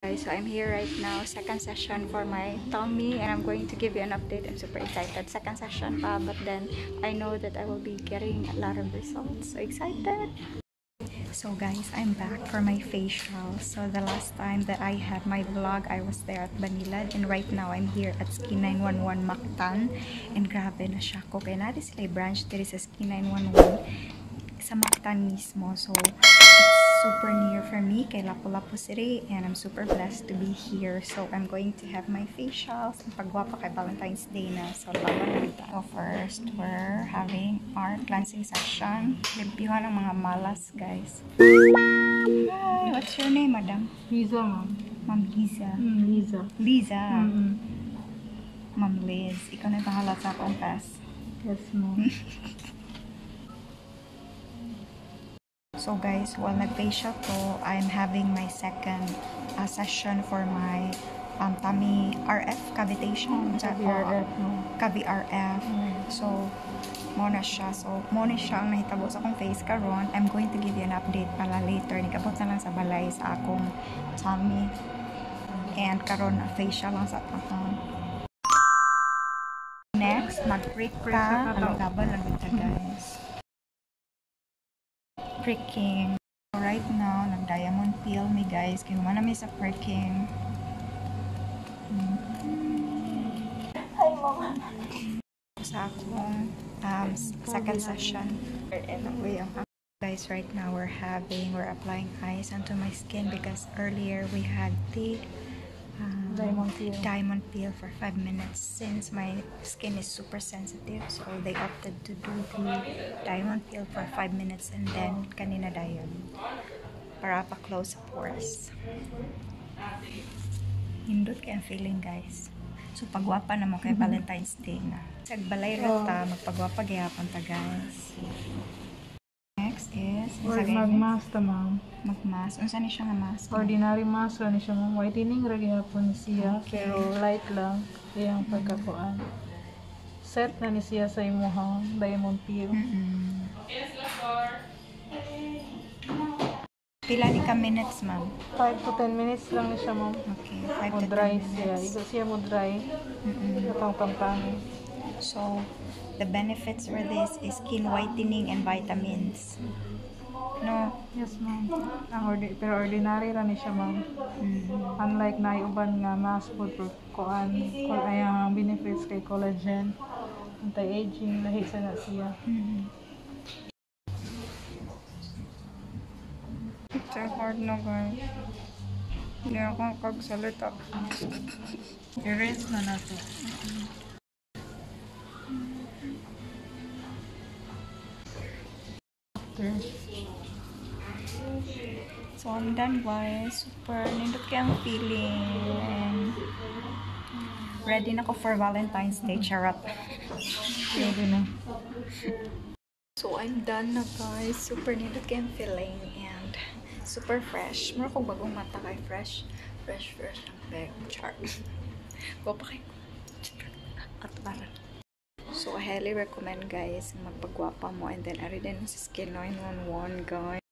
Guys, so I'm here right now, second session for my tummy, and I'm going to give you an update. I'm super excited. Second session pa, but then I know that I will be getting a lot of results. So excited! So guys, I'm back for my facial. So the last time that I had my vlog, I was there at Banilad, and right now I'm here at Skin 911 Mactan. And grabe na siya ko. Kaya natin sila branch diri sa Skin 911 sa Mactan mismo. So it's super near for me kay Lapu-Lapu City, and I'm super blessed to be here. So I'm going to have my facials and pagwapa kay Valentine's Day na. So laban na. So first, we're having our cleansing session. Limpihan ang mga malas, guys. Hi, what's your name, madam? Liza, ma'am. Ma'am Liza. Liza. Liza. Mm. Ma'am Liz, ikaw na bahala sa akong pass. Yes, ma'am. So guys, while nag-facial ko, I'm having my second session for my tummy RF cavitation. VRF, no? KVRF. So, mo na siya. So, mo na siya ang nahitabo sa akong face karon. I'm going to give you an update pala later. Nikabot na lang sa balay sa akong tummy. And karon facial lang sa akong. Next, mag-prick ka. Ano gabal lang dito, guys. Pricking. Right now, nag-diamond peel mi, guys. Kaya na mi sa pricking. Hi, Mama. Sa akong second session. Guys, right now we're applying ice onto my skin because earlier we had the diamond peel. Diamond peel for 5 minutes since my skin is super sensitive, so they opted to do the diamond peel for 5 minutes and then kanina dayon para pa-close pores. Hindot kay ang feeling, guys. So pagwapa na mo kay Valentine's Day na. Sagbalay ra ta, magpagwapa gihapon ta, guys. Next is Or mag-mask ta, ma'am. Mag-mask. Unsa ni siya nga mask? Ordinary mask ra ni siya, ma'am. Whitening ra gihapon siya, Okay. pero light lang iyang pagkakuan. Set na ni siya sa imuhang diamond peel. Pila ni ka minutes, ma'am? 5 to 10 minutes lang ni siya, ma'am. Okay, 5 Mo to 10 dry siya. minutes. Igo siya mo dry. Atong pampangin. So, the benefits for this is skin whitening and vitamins. No? Yes, ma'am. Ang pero ordinary ra ni siya, ma'am. Unlike na uban nga mask food for kuan, ay ang benefits kay collagen, anti-aging, lahi sa na siya. It's so hard na, guys. Hindi ako kagsalita. I-rinse na nato. After. So, I'm done, guys. Super nindot kay ang feeling. And ready na ko for Valentine's Day. Charot. Ready na. So, I'm done na, guys. Super nindot kay ang feeling. And super fresh. Mura kong bagong mata kay fresh. Fresh, fresh ang bag. Char. Gwapa kay at para. So, I highly recommend, guys, magpagwapa mo. And then, ari din sa Skin 911, guys.